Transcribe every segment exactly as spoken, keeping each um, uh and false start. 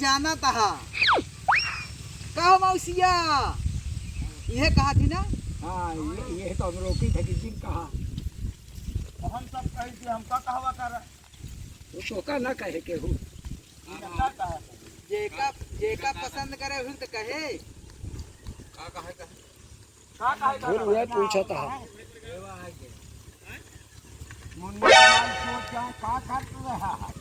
जाना तहा। कहो मौसिया, इहे कहा थी ना? हाँ, ये, ये तो हम रोकी थे कि जिन कहा। हम सब कही थी, हम का कहवा कर? वो तो का ना कहे केहू। ये का कहा? जेका, जेका पसंद करे हुई तो कहे। का कहे, कहे? का कहे, फिर वह पूछा था। मुन्ना भाई सोच जाओ, का कर रहा है?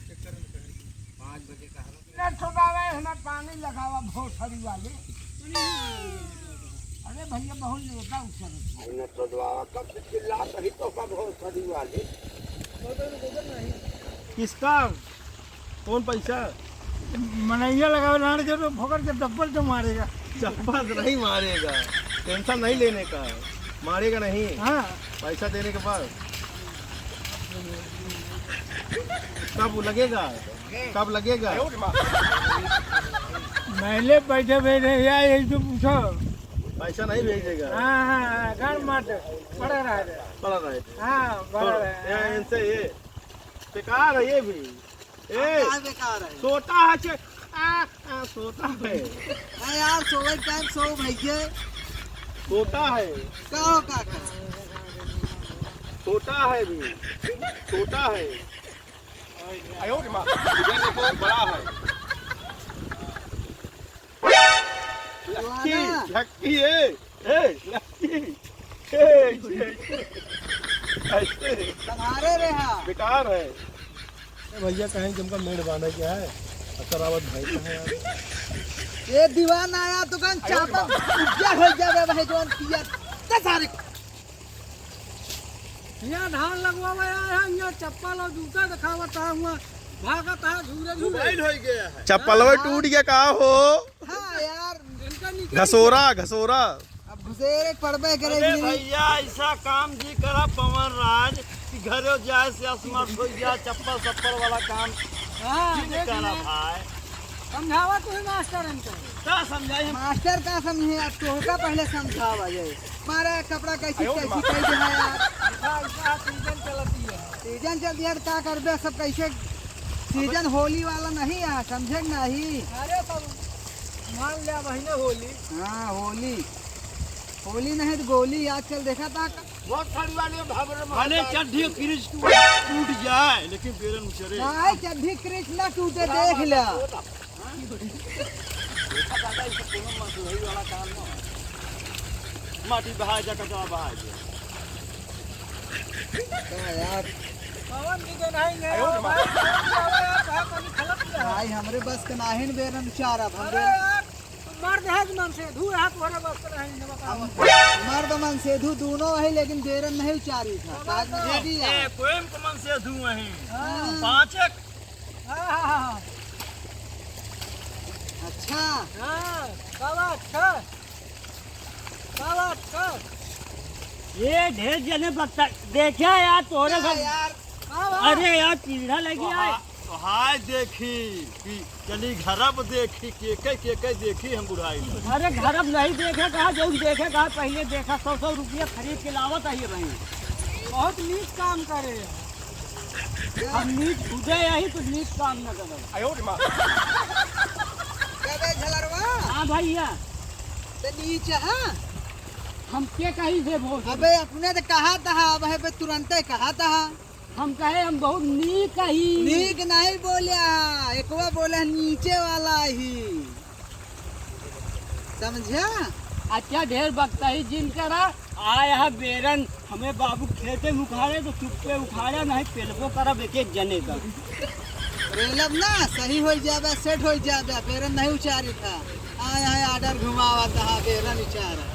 पाँच बजे का हवा। न छोड़ावे, हमें पानी लगावा भोसड़ी वाले। अरे भैया, बहुत लेटा उठा है। अरे न छोड़वावा, कब से चिल्ला रही तो कब भोसड़ी वाले? किसका? कौन पैसा? मनैया लगावे लाड़ के तो फोकट के चप्पल तो मारेगा। चप्पल नहीं मारेगा, टेंशन नहीं लेने का है, मारेगा नहीं। हाँ। पैसा देने के बाद कब लगेगा? कब लगेगा? महले बैठे बैठे या यही तो पूछो। पैसा नहीं भेजेगा। हाँ, हाँ, हाँ, घर मत पड़ा रहा है। पड़ा रहा है। हाँ, पड़ा छोड़ो, रहा है। यहाँ इनसे ये बेकार है ये भी। ए, का बेकार है? सोता है छे-, आ, आ, सोता है। हाँ यार, सोवे टाइम सो भैया। सोता है। का हो काका? सोता है भी, सोता है। आयो रे माँ। इधर देखो, बड़ा है। लक्की, वादा। लक्की, ए, ए, लक्की, ए, ए, ऐसे। तुम्हारे रे हा। बेकार है। ए भैया, कहीं तुमका मेड़ बांधा क्या है? अक्सर आवत भाई कहाँ है? ये दीवाना आया तो कहीं ए, चापा उठ जा, हो जावे भाई जवान पिया। ते सारे। यहाँ धान लगवावे आया है, यहाँ चप्पल और जूता दिखावत है, हुआ भागत है, झूरे झूरे। मोबाइल हो गया है। चप्पलवे हाँ। टूट गया का हो? हाँ यार। इनका निकल घसोरा, घसोरा। अब घुसेरे पड़बे करे अरे कि नहीं? भैया, ऐसा काम जी करा पवन राज कि घरे जाए से असमर्थ हो गया, चप्पल सप्पल वाला काम हाँ, जी देख करा ले। भाई। समझावा तू ही मास्टर इनको। का समझाई हम? मास्टर का समझे, अब तोहका पहले समझावा जाए। मारा कपड़ा कैसी, आयो कैसी माँ। कह देना यार। ऐसा, ऐसा सीजन चलती है। सीजन चलती है, तो का करबे सब कैसे? सीजन होली वाला नहीं है, समझे कि नहीं? अरे तब मान लिया बहिने होली। हाँ, होली। होली नहीं तो गोली, आजकल देखा था। बहुत ठंड वाले भाग रहे भले मार चड्ढी क्रीज टूट, टूट जाए, लेकिन बेरन उचरे। नहीं, चड्ढी क्रीज ना टूटे, देख ले। देखा दादा, इसे कोनो मसुरई वाला काम ना है। माटी बहाए जा, कचरा बहाए जा। का यार? पवन जी के नहीं है, आयो रे माँ। भाई, पवन जी आवे यार, कहाँ पानी खलत जा? भाई, हमरे बस के नाहिन बेरन उचारब, हम अरे बेरन यार, मर्द है कि मनसेधू है, तोहरे बस के नहीं, ये बताओ। हम मर्द मनसेधू दोनों है, लेकिन बेरन नहीं उचारी था। तो काज में बात दे दिया। ए, कोई को मनसेधू है। हाँ। पाँच एक हाँ, हाँ, हाँ। अच्छा। हाँ, का बात, का? का बात, का? ये ढेर जने बकता, देखा यार, तोहरे हाँ सब यार। का बात? अरे यार, चिढ़ा लगी तो है। हा-, तो हाय देखी, कि चली घरब देखी, के के, के के देखी हम बुढ़ाई में। अरे घरब नहीं देखे कहा, जौन देखे कहा, पहले देखा, सौ सौ रुपया खरीद के लावत आई रही। बहुत नीक काम करे। हम नीक खुदे यही तो नीक काम न करब। आयो रे माँ। कबे झलरवा? हाँ भैया। ते नीच हा? हम के कही से बोल? अबे अपने तो कहा था, अब है बे तुरंते कहा था। हम कहे हम बहुत नीक ही। नीक नहीं बोल्या, एकवा बोले नीचे वाला ही। समझा? अच्छा, ढेर बकता ही जिन करा। आया है बेरन, हमें बाबू खेते में उखाड़े तो चुप्पे उखाड़ा, नहीं पेलबो करब एक एक जने का। रेलब ना, सही हो जाबे, सेट हो जाबे, बेरन नहीं उचारी था। आया है ऑर्डर घुमावा था, बेरन उचारा।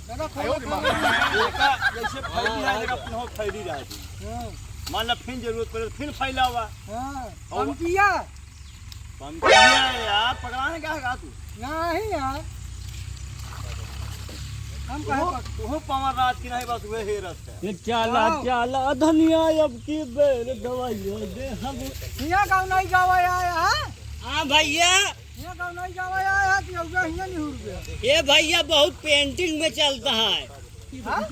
दादा, आयो रे माँ। एका जैसे फैली रहा, एका अपने हो फैली रहा थी। हाँ। मान ला फिर जरूरत पड़े तो फिर फैलावा। हाँ। और पंपिया। पंपिया यार, पकड़ाने क्या है तू? नहीं यार। हम कहे वो, पक- वो पवन राज की नहीं, बस वह है रास्ता। ये चाला, हाँ। चाला धनिया अब की बेर दवाई दे हम। हिया गाँव नहीं गावा यार, हाँ? हाँ भैया। ये गाँव नहीं जावा यार, यार, ये हुआ, हियाँ नहीं हुआ। ये भैया बहुत painting में चलता है। हाँ?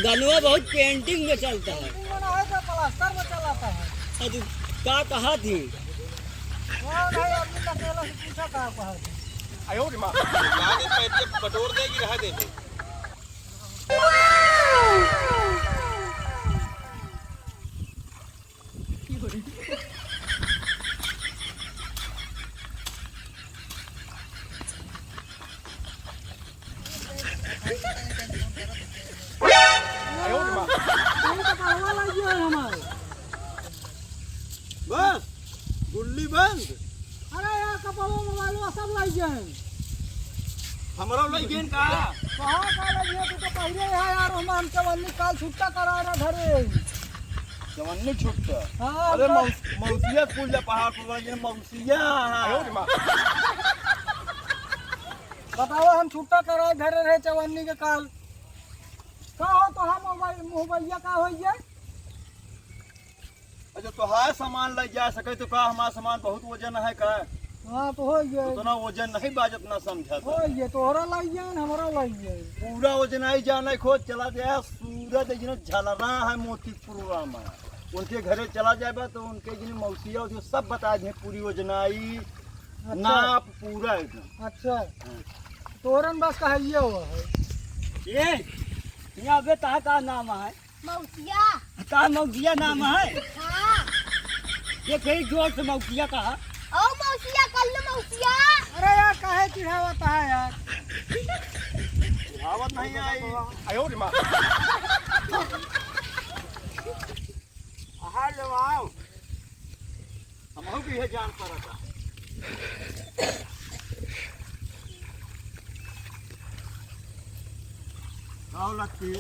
गनवा बहुत painting में चलता है। Painting में ना है तो plaster में चलाता है। अरे, का कहा थी? वो नहीं, अरविंद अकेला से पूछा का कहा थी। आयो रे माँ। बाद में पैसे बटोर देगी, रहा दे। कौन सा कहवा लग गया है हमारे? बस, गुल्ली बंद। अरे यार, कपड़वा, मोबाइलवा सब लग गए हैं। हमरो लग गए का? कहाँ का लग गया? तू तो पहले यहाँ यार, हम, हम चवन्नी काल छुट्टा करा रहा घरे। चवन्नी छुट्टा? हाँ, अरे हम मौस-, मौसिया कुल जा पहाड़ पर बना, ये मौसिया। बतावा, हम छुट्टा करा घरे रहे चवन्नी के काल। का हो तो हम मोबाइल, मोबाइलिया का होइए? अच्छा, तोहार सामान लग जा सके तो का हमार सामान बहुत वजन है का? हाँ, तो हो गया। उतना वजन नहीं बा, जितना समझा था। हो गया, तोहरा लग गया, हमरा लग गया। पूरा वजनाई जाने खोज चला जाए, सूरज जिन झलरा है मोतीपुर में, उनके घरे चला जाए बा, तो उनके जिन मौसिया उसे सब बता दे पूरी वजनाई, अच्छा। नाप पूरा एकदम। अच्छा। हाँ। तोरन बस कहिए हुआ है। ये, यहाँ बे ता का नाम है? मौसिया। का मौसिया नाम है? हाँ। ये कहीं जोर से मौसिया कहा। ओ मौसिया, कल मौसिया। अरे यार, काहे चिढ़ावत है यार? चिढ़ावत नहीं आई। आयो रे माँ। आहार जमाओ। हमहू के इहे जान पड़ता। आओ लक्की।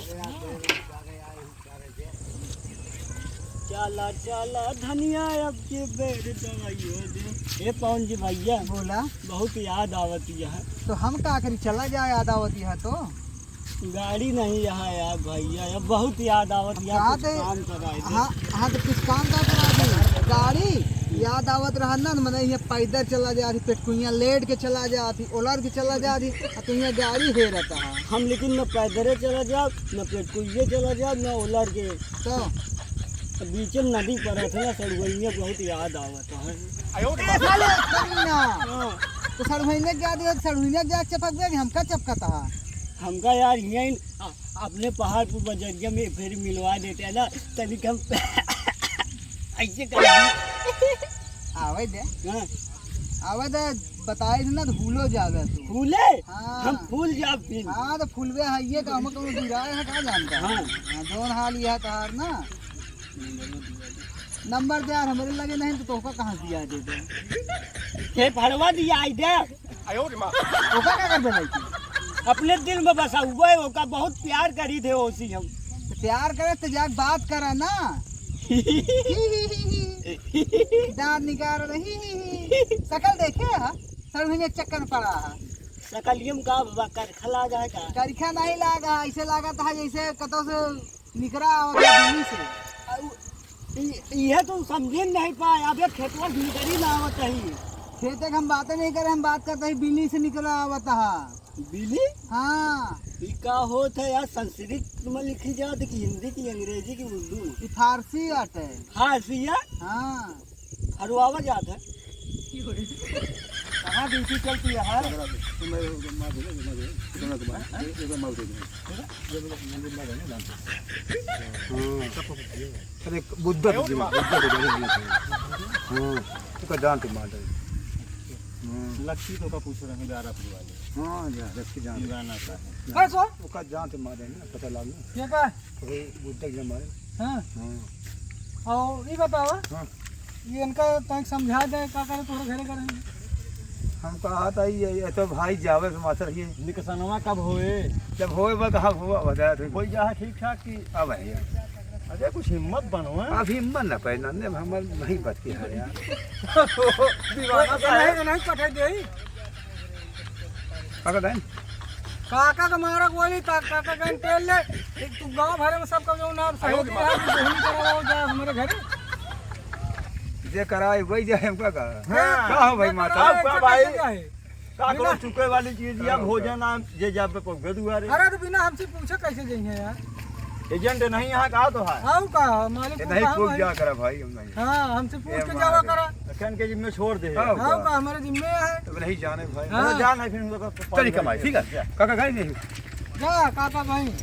चला, चला धनिया, अब के बेर दवाइयो दे। ए पवन जी भैया, बोला। बहुत याद आवत है। तो हम का करी, चला जाए, याद आवत है तो। गाड़ी नहीं यहाँ यार भैया, अब बहुत याद आवत है, का कुछ दे? काम कराए दे। हाँ, हाँ, तो कुछ काम का करा दी? गाड़ी याद आवत रहा ना, मने ये पैदल चला जात ही, पेटकुइया लेट के चला जात ही, ओलर के चला जात ही, आ तू यहाँ गाड़ी हेरत हा। हम लेकिन न पैदले चला जाब, न पेटकुइये चला जाब, न ओलर के। तो? अब बीचे में नदी पड़त है ना, सड़ुआइया बहुत याद आवत है। ए, साले, कमीना। हाँ। तो सड़ुआइया के याद आवत, सड़ुआइया के जाके चपक दे, हमका चपकत हा। हमका यार, यहीं, आ, अपने पहाड़पुर बजरिया में फेर मिलवा देते हैं ना, तनिक हम ऐसे कर दी। आवे दे। हाँ। आवे दे, बताए थे ना तो भूलो जावे तू। भूले? हाँ। हम भूल जाब फिर। हाँ, तो फूलवे है ये, तो हम कौनो बुराई है, का जानता है? हाँ। हाँ, जौन हाल ये है तहार ना। नंबर दे यार, हमरे लगे नहीं तो तोहका कहाँ से दिया देते? हे फड़वा दिया आई दे। आयो रे माँ। ओका का करबे लइकी? अपने दिल में बसा हुआ है, ओका बहुत प्यार करी थे ओसी हम। तो प्यार करे तो जाके बात करा ना। दांत निकाल रही। शकल देखे हा? सर भी चक्कर पड़ा है। शकलियम का बाबा, करखा लागा है का? करखा नहीं लागा, ऐसे लागा था जैसे कतौ से निकरा आवत है दिल्ली से। आ, उ, इ-, इहे तो समझे नहीं पाए, अबे खेतवा से निकरी ना आवत ही। खेते के हम बातें नहीं करे, हम बात करते ही बिल्ली से निकरा आवत हा। बिल्ली? हाँ। ई का होत है यार, संस्कृत में लिखी जात है कि हिंदी की, अंग्रेजी की, उर्दू? ई फारसी आटे। फारसी है? हाँ। हरवावा जात है। कहाँ ड्यूटी चलती है यार? हाँ? अरे बुद्धा के जिन, बुद्धा के जिन। हाँ, ओका जान तो मार दे। हाँ। लक्की तो का पूछ रहे हैं, ग्यारह फुट वाले। हाँ, जा, लक्की जान। दीवाना का है। बस हो। ओका जान तो मार दे ना, पता लाग ना। ये का? तो बुद्धा के मारे। हाँ। हाँ। और ये बताओ, हाँ। ये इनका तनिक समझा दे, का करे तोहरे घरे करे? हम कहा था, ये, ये तो भाई जावे से मास्टर ये। निकसनवा कब होए? जब होए बा, कहाँ हुआ, बताया थे। कोई जा है ठीक ठाक कि अब है ये। अरे कुछ हिम्मत बनो, हैं? अब हिम्मत ना पाए, नन्हे, अब हमार नहीं बच के है यार। दीवाना सा है। नहीं, नहीं पठा दे। पकड़ है। काका के मारा गोली, का-, काका के तेल ले, एक तू गाँव भरे में सबका जो ना सही आयो रे दिया, माँ। तू बहन कराओ जा हमरे घरे। जे कराए वही जाए, हमका का? हाँ। का हो भाई, माता? का हो भाई? का करो, चुके वाली चीज या भोजन, आप जे जा पे पहुँचे दुआरे। अरे, तो बिना हमसे पूछे कैसे जाइए यार? एजेंट नहीं यहाँ का तो है। आओ का, मालिक ये को नहीं कहा पूछ भाई? जा करा भाई, हम नहीं। हाँ, हमसे पूछ ए के मारे। जावा करा। तो कहन के जिम्मे छोड़ दे। आओ आओ का? का, हमारे जिम्मे है। तो नहीं जाने भाई। हाँ। अरे जान है फिर उनका तो चलिए कमाई, ठीक है? जा। काका, गाड़ी नहीं। जा, काका भाई।